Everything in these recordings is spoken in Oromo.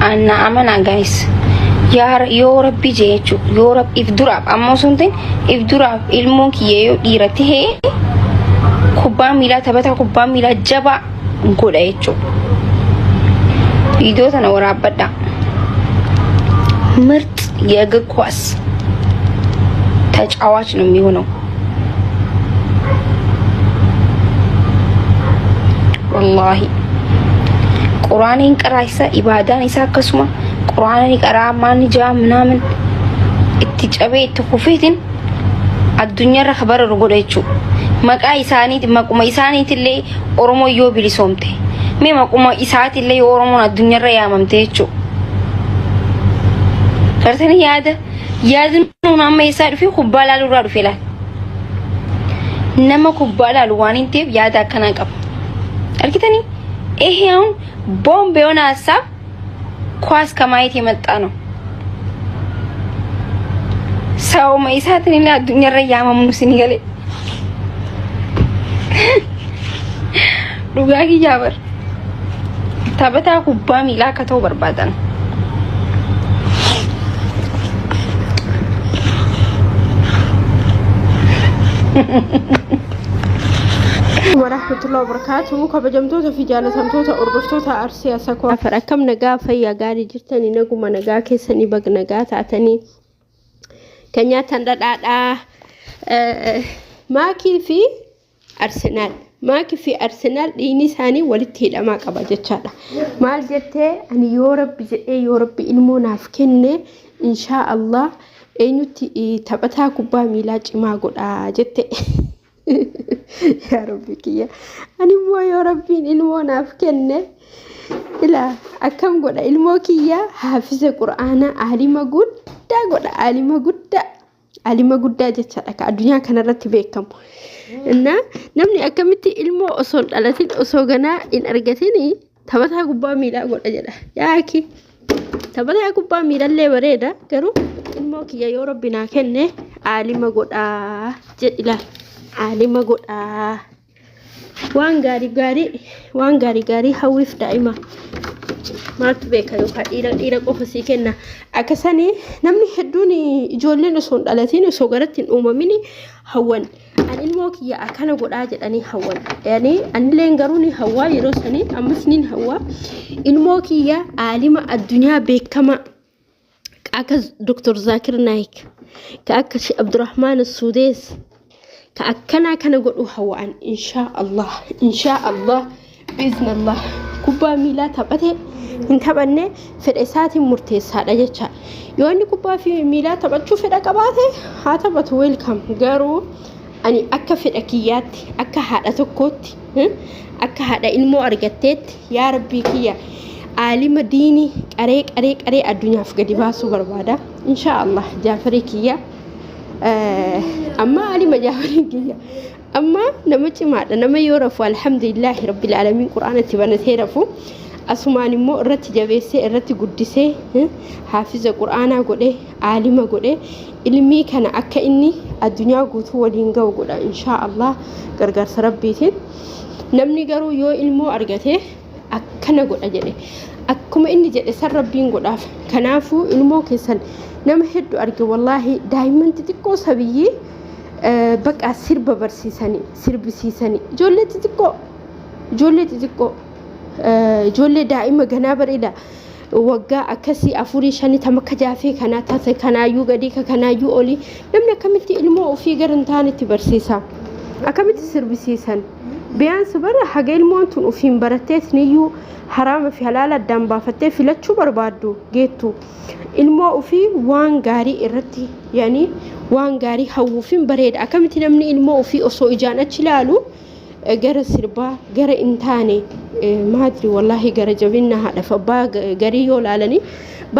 Anna amanaa guys. Yaa yoo rabbi jee jechuudha. Yoo rabbi if duraaf ammoo osoo hin ta'in if duraaf ilmoon kiyya yoo dhiira tahee kubbaa miilaa taphataa kubbaa miilaa jabaa godha jechuudha. Viidiyoo tana waraabbadhaa. ምርጥ የእግር ኳስ ተጫዋች ነው የሚሆነው። Wallaahi. Quraaniin qaraa isa ibaadaan isaa akkasuma quraana ni qaraa maal ni jaa minaamin itti cabee itti kufeetiin addunyaarra ka bararu godha jechuudha. Maqaa isaaniiti maquma isaaniitillee Oromoo yoo bilisoomte mee maquma isaatillee yoo Oromoon addunyaarra yaamamte jechuudha. Gartanii yaada yaadni nuun amma eessaa dhufe kubbaa laaluu irraa dhufe laal. Nama kubbaa laalu waan hin ta'eef yaada akkanaa qaba. Argitanii? ይሄ አሁን ቦምብ የሆነ ሀሳብ ኳስ ከማየት የመጣ ነው። ሰው isaatiin illee addunyaarra yaamamu isin galee. Dhugaa kiyyaa bar. Taphataa kubbaa miilaa akka ta'u barbaadan. Warahmatullahi wabarakatuh. Kabajamtoota fi jaalatamtoota hordoftoota Arsii Asakoo Afar akkam nagaa fayyaa gaarii jirtanii naguma nagaa keessanii bag nagaa taatanii kan nyaatan dhadhaadhaa maakii fi Arsenaal. Maakii fi Arsenaal dhiigni isaanii walitti hidhamaa qaba jechaadha. Maal jettee ani yoo rabbi jedhee yoo rabbi ilmoo naaf kenne inshaa Allah eenyutti taphataa kubbaa miilaa cimaa godhaa jette. Yaa rabbi kiyya. Ani immoo yoo rabbiin ilmoo naaf kenne ilaa akkam godha ilmoo kiyya haafiza qur'aanaa aalima guddaa godha aalima guddaa. Alima guddaa jechaadha ka addunyaa kanarratti beekamu. Innaa namni akkamitti ilmoo osoo hin dhalatin osoo ganaa hin argatin taphataa kubbaa miilaa godha jedha. Yaaki taphataa kubbaa miilallee bareeda garuu ilmoo kiyya yoo rabbi naa kenne aalima godhaa jedhi laal aalima godhaa. Waan gaarii gaarii waan gaarii gaarii hawwiif daa'ima maaltu beeka yookaan dhiira dhiira qofa sii kenna akka sanii namni hedduun ijoolleen osoo hin dhalatiin osoo garatti hin uumamin hawwan an ilmoo kiyya akkana godhaa jedhanii hawwan yani anilleen garuu ni hawwaa yeroo sanii ammas niin hawwaa ilmoo kiyya aalima addunyaa beekamaa akka Dr. Zaakir Naayik ka akka Sheekh Abdurrahmaan Suudees ka akkanaa kana godhu hawaan inshaa Allah inshaa Allah biiznallah kubbaa miilaa taphate hin taphanne fedha isaatiin murteessaadha jecha yoo inni kubbaa fi miilaa taphachuu fedha qabaate haa taphatu welcome garuu ani akka fedha kiyyaatti akka haadha tokkootti akka haadha ilmoo argatteetti yaa rabbii kiyya aalima diinii qaree qaree qaree addunyaaf gadi baasuu barbaada inshaa allah jaafarii kiyya amma aalima jaafarii kiyya amma nama cimaadha nama yoo rafu alhamdulillaahi rabbil aalamiin qur'aana itti banatee rafu asumaan immoo irratti jabeessee irratti guddisee haafiza qur'aanaa godhee aalima godhee ilmii kana akka inni addunyaa guutuu waliin ga'u godha inshaa allah gargaarsa rabbiitiin namni garuu yoo ilmoo argate akkana godha jedhe akkuma inni jedhe san rabbiin godhaaf kanaafuu ilmoo keessan nama hedduu arge wallaahi daa'imman xixiqqoo sabiyyii bakka sirba barsiisanii sirbisiisanii ijoollee xixiqqoo ijoollee xixiqqoo ijoollee daa'ima ganaa bareeda waggaa akkasii afurii shanii tam akka jaafee kanaa tasa kanaayyuu gadii ka kanaayyuu olii namni akkamitti ilmoo ofii gara hin taanetti barsiisa akkamitti sirbisiisan biyaansi bara haga ilmoon tun ofiin baratteetiniyyuu haraama fi halaala addaan baafattee filachuu barbaaddu geettu ilmoo ofii waan gaarii irratti yani waan gaarii hawwuufin bareeda akkamitti namni ilmoo ofii osoo ijaan achi ilaalu gara sirbaa gara hin taane maadri wallaahi gara jabinna haadhaaf abbaa garii yoo laalanii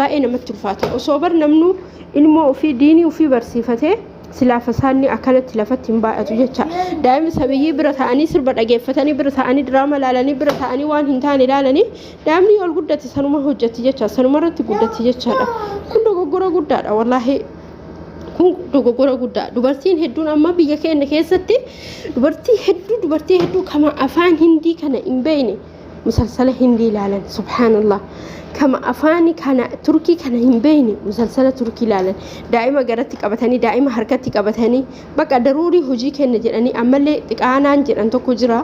baay'ee namatti ulfaata osoo bar namnu ilmoo ofii diinii ofii barsiifatee silaa fasaanni akkanatti lafatti hin baay'atu jecha daa'imni sabiyyii bira ta'anii sirba dhageeffatanii bira ta'anii diraama laalanii bira ta'anii waan hin taane laalanii daa'imni ol guddate sanuma hojjetti jecha sanuma irratti guddatti jechaadha kun dogoggora guddaadha wallaahi Kun dogoggora guddaa. Dubartiin hedduun amma biyya keenya keessatti dubartii hedduu dubartii hedduu kama afaan hindii kana hin beekne Musalsala Hindii ilaalan, subhaanallah. Kama afaani kana Turkii kana hin beekne musalsala Turkii ilaalan. Daa'ima garatti qabatanii, daa'ima harkatti qabatanii, bakka daruurii hojii kenna jedhanii. Ammallee xiqaanaan jedhan tokko jira.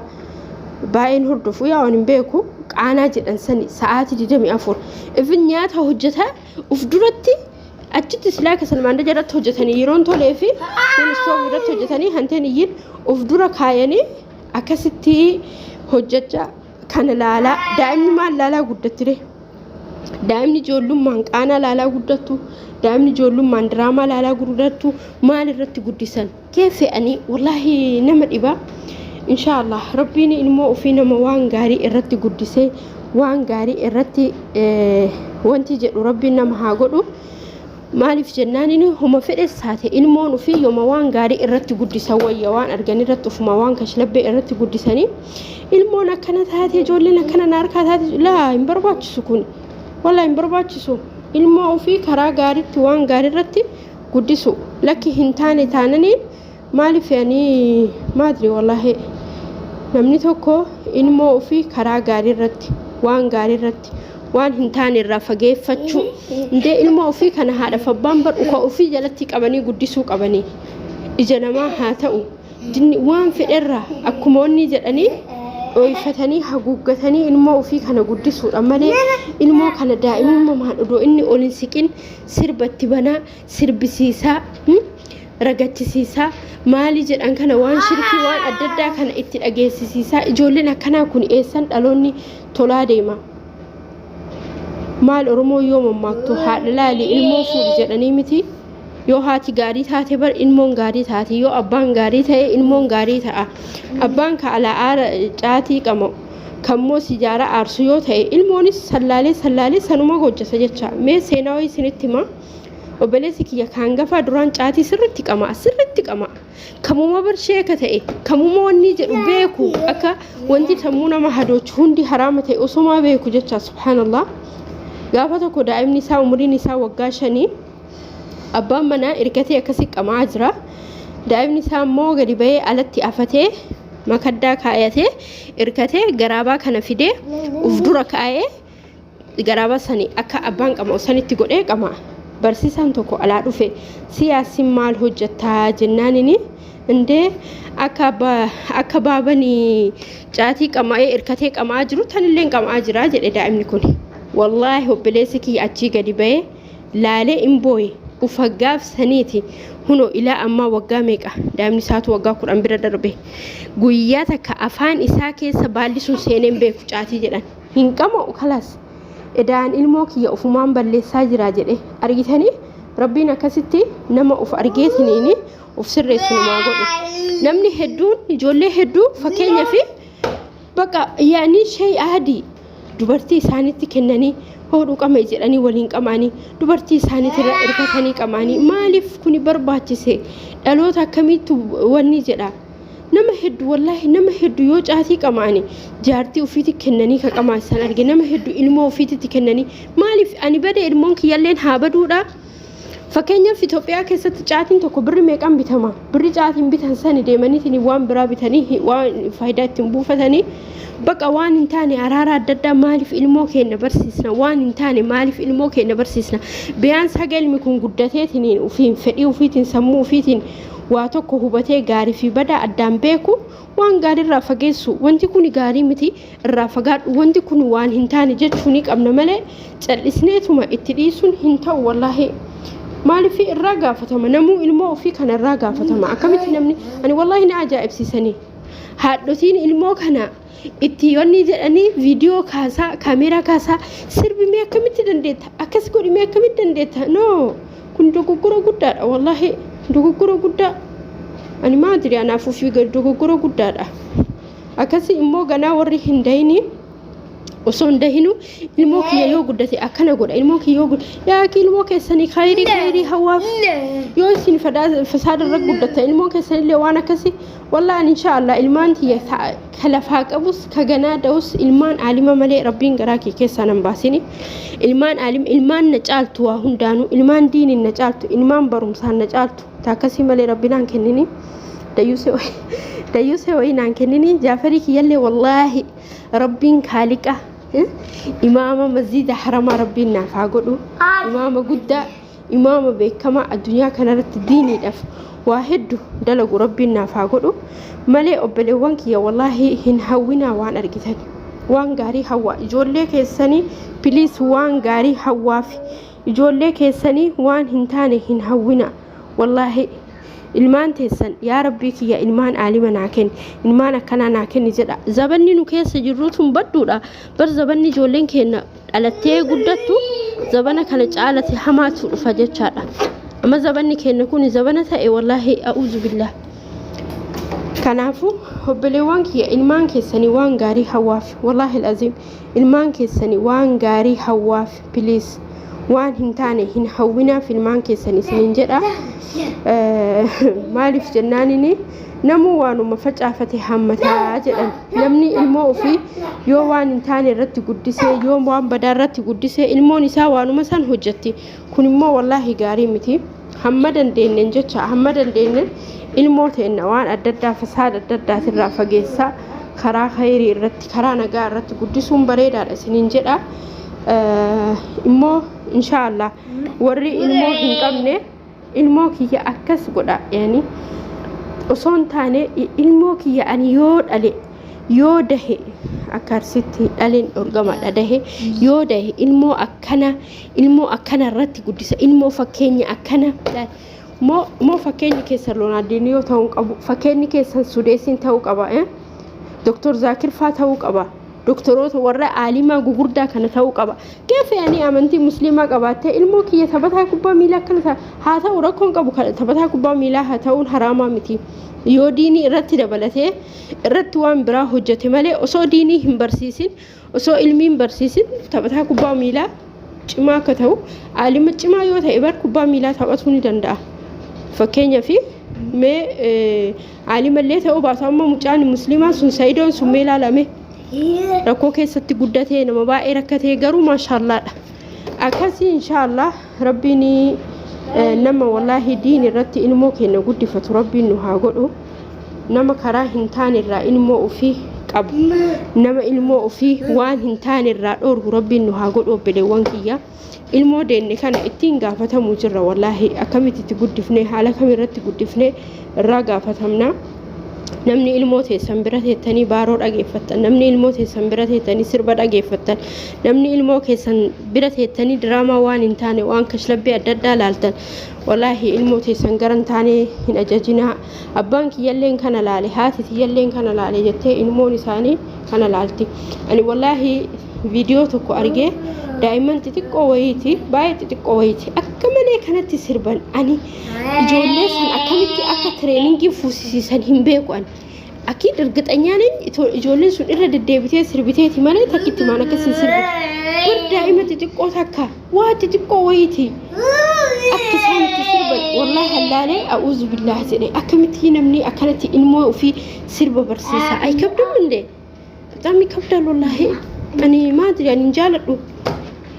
Baay'een hordofu, yaa waan hin beeku, qaanaa jedhan sani sa'aatii 24 ifin nyaata hojjetaa uf duratti achitti silaa kasalmaan irratti hojjetanii yeroon tolee fi kun istoof irratti hojjetanii hanteen iyyin uf dura kaayanii akkasitti hojjechaa kana laalaa. Daa'imni maal laalaa guddattire? Daa'imni ijoollummaan qaanaa laalaa guddattu, daa'imni ijoollummaan diraamaa laalaa guddattu, maal irratti guddisan kee fe'anii? Wallaahi nama dhiba. Inshaallah Rabbiin ilmoo ofii nama waan gaarii irratti guddisee, waan gaarii irratti wanti jedhu Rabbiin nama haa godhu. Maaliif jennaan, inni homa fedhes taate ilmoon ofii yooma waan gaarii irratti guddisan wayya. Waan argan irratti, ufuma waan kashlabbee irratti guddisanii ilmoon akkana taate, ijoolleen akkana na harkaa taate, laa, hin barbaachisu kun, wallaa hin barbaachisu. Ilmoo ofii karaa gaariitti, waan gaarii irratti guddisu. Lakki, hin taane taananii maaliif ani maadri. Wallaahi namni tokko ilmoo ofii karaa gaarii irratti, waan gaarii irratti, waan hin taane irraa fageeffachuu indee. Ilmoo ofii kana haadha abbaan bar uka ofii jalatti qabanii guddisuu qabanii. Ija namaa haa ta'u, dinni waan fedherraa akkuma wanni jedhanii dhooyfatanii haguuggatanii ilmoo ofii kana guddisuudha malee, ilmoo kana daa'imummaan odoo inni ol hin siqin sirbatti banaa, sirbisiisaa, ragachisiisaa, maali jedhan kana, waan shirkii, waan adda addaa kana itti dhageessisiisaa. Ijoolleen akkanaa kun eessan dhaloonni tolaa deema? Maal, Oromoo yoo mammaaktu "Haadha laali, ilmoo fuudhi" jedhanii miti? Yoo haati gaarii taate bar ilmoon gaarii taate, yoo abbaan gaarii ta'e ilmoon gaarii ta'a. Abbaan ka alaa aara caatii qama'u, kammoo sijaara aarsu yoo ta'e, ilmoonis sallaalee sallaalee sanuma hojjeta jecha. Mee seenaa wayii isinitti hima. Obboleessi kiyya kaan gafaa duraan caatii sirritti qama'a, sirritti qama'a. Kamuma bar sheeka ta'e, kamuma wanni jedhu beeku, akka wanti sammuu nama hadoochu hundi haraama ta'e osomaa beeku jecha. Subhaanallah, gaafa tokko daa'imni isaa umuriin isaa waggaa 5, abbaan manaa ergatee akkasi qama'aa jira. Daa'imni isaa immoo gadi bahee alatti afatee, makaddaa kaayatee, irkatee, garaabaa kana fidee uf dura kaayee, garaabaa sani akka abbaan qama'u sanitti godhee qama'a. Barsiisaan tokko alaa dhufe. "Siyaasin maal hojjettaa?" jennaanini, "Indee, akka akka baabanii caatii qama'ee irkatee qama'aa jiru tanillee qama'aa jira," jedhe daa'imni kun. Wallaahi obboleessi kiyya achii gadi bahee laalee in booye. Ufa gaaf saniiti hunoo ilaa ammaa waggaa meeqa, daa'imni isaatu waggaa 10 bira darbe, guyyaa takka afaan isaa keessa baalli sun seeneen beeku. Caatii jedhan hin qama'u. Kalaas, edaan ilmoo kiyya ufumaan balleessaa jira jedhe. Argitanii, Rabbiin akkasitti nama uf argeetiniini uf sirreessu namaa godhu. Namni hedduun, ijoollee hedduu fakkeenya fi bakka yaanii shay aadii dubartii isaanitti kennanii hodhuu qama'i jedhanii waliin qama'anii, dubartii isaaniitirra irkatanii qama'anii, maaliif kuni barbaachise? Dhaloota akkamiitu wanni jedha? Nama hedduu, wallaahi nama hedduu yoo caatii qama'anii jaartii ofiitti kennanii ka qamaasan arge. Nama hedduu ilmoo ofiititti kennanii, maaliif? Ani bade, ilmoon kiyyalleen haa baduudha. Fakkeenyaaf Itoophiyaa keessatti caatiin tokko birri meeqaan bitama? Birri caatiin bitan sani deemaniitiin waan biraa bitanii waan faayidaa ittiin buufatanii. Baqa, waan hin taane araara adda addaa maaliif ilmoo keenya barsiisna? Waan hin taane maaliif ilmoo keenya barsiisna? Biyaan saga ilmi kun guddateetiin ofiin fedhii ofiitiin, sammuu ofiitiin waa tokko hubatee, gaarii fi badaa addaan beeku, waan gaariirraa fageessu, wanti kun gaarii miti, irraa fagaadhu, wanti kun waan hin taane jechuu ni qabna malee callisneetuma itti dhiisuun hin ta'u. Wallaahi maaliif irraa gaafatama? Namuu ilmoo ofii kana irraa gaafatama. Akkamitti namni, ani wallaahi na ajaa'ibsiisanii, haadhotiin ilmoo kana itti wanni jedhanii viidiyoo kaasaa, kaameeraa kaasaa, "Sirbi mee, akkamitti dandeetta? Akkas godhi mee, akkamitti dandeetta?" No, kun dogoggora guddaadha. Wallaahi dogoggora guddaa. Ani maadiri, anaaf ofii dogoggora guddaadha. Akkasii immoo ganaa warri hin dahini, osoo hin dahinu "Ilmoo kiyya yoo guddate akkana godha, ilmoo kiyya yoo guddate." Yaa ilmoo keessanii khayrii khayrii hawaaf. Yoo isin fasaada irra guddatta, ilmoo keessanillee waan akkasii. Wallaahi insha Allah ilmaan tiyya ka lafaa qabus, ka ganaa da'us, ilmaan aalima malee Rabbiin garaa kee keessaa nan baasini. Ilmaan aalim, ilmaan na caaltu waa hundaanuu, ilmaan diiniin na caaltu, ilmaan barumsaan na caaltu, ta akkasii malee Rabbi naan kennini. Dayyuusee wayii naan kennini. Jaafarii kiyyallee wallaahi Rabbiin kaaliqa imaama masjiida haramaa Rabbiin naaf haa godhu. Imaama guddaa, imaama beekamaa addunyaa kanarratti diiniidhaaf waa hedduu dalagu Rabbiin naaf haa godhu. Malee obboleewwan kiyya, wallaahi hin hawwinaa waan argitan. Waan gaarii hawwaa ijoollee keessanii, please, waan gaarii hawwaaf. Ijoollee keessanii waan hin taane hin hawwina. Wallaahi ilmaan teessan, "Yaa Rabbii kiyya, ilmaan aalima naa kenni, ilmaan akkanaa naa kenni," jedha. Zabanni nu keessa jirruutu badduudha bar. Zabanni ijoolleen keenya dhalattee guddattu zabana kana caalate hamaatu dhufa jechaadha. Amma zabanni keenya kun zabana ta'e, wallaahi, a'uuzu billah. Kanaafuu obboleewwan kiyya, ilmaan keessanii waan gaarii hawwaaf. Wallaahi al'aziim, ilmaan keessanii waan gaarii hawwaaf, please. Waan hin taane hin hawwinaaf ilmaan keessanii isiniin jedha. Maaliif jennaanini, namuu waanuma facaafate hammataa jedhan. Namni ilmoo ofii yoo waan hin taane irratti guddisee, yoo waan badaa irratti guddisee, ilmoon isaa waanuma san hojjetti. Kun immoo wallaahi gaarii miti. Hamma dandeenyen jecha, hamma dandeenyen ilmoo teenna waan adda addaa, fasaada adda addaatirraa fageessaa, karaa khayrii irratti, karaa nagaa irratti guddisuun bareedaadha isiniin jedha. Immoo inshaallah warri ilmoo hin qabne, ilmoo kiyya akkas godha yani osoo hin taane, ilmoo kiyya ani yoo dhale, yoo dahe, akka Arsitti dhaleen dhorgamaadha, dahe, yoo dahe, ilmoo akkana, ilmoo akkana irratti guddisa, ilmoo fakkeenya akkana moo. Fakkeenyi keessan Roonaaldiniyoo ta'uu qabu, fakkeenyi keessan Sudeesiin ta'uu qaba, Doktor Zaakir faa ta'uu qaba, doktoroota warra aalimaa gugurdaa kana ta'uu qaba. Geefe ani amantii musliimaa qabaattee ilmoo kiyya taphataa kubbaa miilaa akkana haa ta'u, rakkoon qabu. Taphataa kubbaa miilaa haa ta'uun haraamaa miti yoo diinii irratti dabalatee irratti waan biraa hojjete malee. Osoo diinii hin barsiisin, osoo ilmii hin barsiisin, taphataa kubbaa miilaa cimaa akka ta'u, aalima cimaa yoo ta'e bar kubbaa miilaa taphatuu ni danda'a. Fakkeenyaaf mee aalimallee ta'uu baatu, amma mucaan musliimaa sun, Sayidoon sun, mee ilaalame, rakkoo keessatti guddatee, nama baay'ee rakkatee, garuu maashaallaadha. Akkasii inshaallah Rabbiin nama wallaahi diin irratti ilmoo keenya guddifatu Rabbiin nu haa godhu. Nama karaa hin taane irraa ilmoo ofii qabu, nama ilmoo ofii waan hin taane irraa dhoorgu Rabbiin nu haa godhu. Obboleewwan kiyya, ilmoo deenne kana ittiin gaafatamuu jirra. Wallaahi akkamitti itti guddifne, haala kamirratti guddifne irraa gaafatamna. Namni ilmoo teessan bira teettanii baaroo dhageeffattan, namni ilmoo teessan bira teettanii sirba dhageeffattan, namni ilmoo keessan bira teettanii diraamaa waan hin taane, waan kashlabbee adda addaa laaltan, wallaahi ilmoo teessan gara hin taane hin ajajinaa. Abbaan kiyyalleen kana laale, haati tiyyalleen kana laale jettee ilmoon isaanii kana laalti. Ani wallaahi viidiyoo tokko argee, daa'imman xixiqqoo wayiiti, baay'ee xixiqqoo wayiiti, akka malee kanatti sirban. Ani ijoollee san akkamitti akka training fuusisiisan hin beeku. Ani akki እርግጠኛ ነኝ ijoolleen sun irra deddeebitee sirbiteeti malee takkitti maan akkasiin sirbitu bar. Daa'ima xixiqqoo takka, waa xixiqqoo wayiiti, akka isaan itti sirban wallaahi hallaalee a'uuzu billaahi jedhe. Akkamitti namni akkanatti ilmoo ofii sirba barsiisa? አይከብድም እንዴ? በጣም ይከብዳል ወላሂ። Ani maadri ani hin jaaladhu,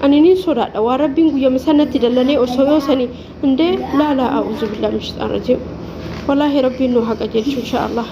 ani nin sodaadha. Waan Rabbiin guyyama sanatti dallanee osoo yoo sani indee laalaa, a'uuzu billahi min shaytaan rajiim. Wallaahi Rabbiin nu haa qajeelchu insha Allah.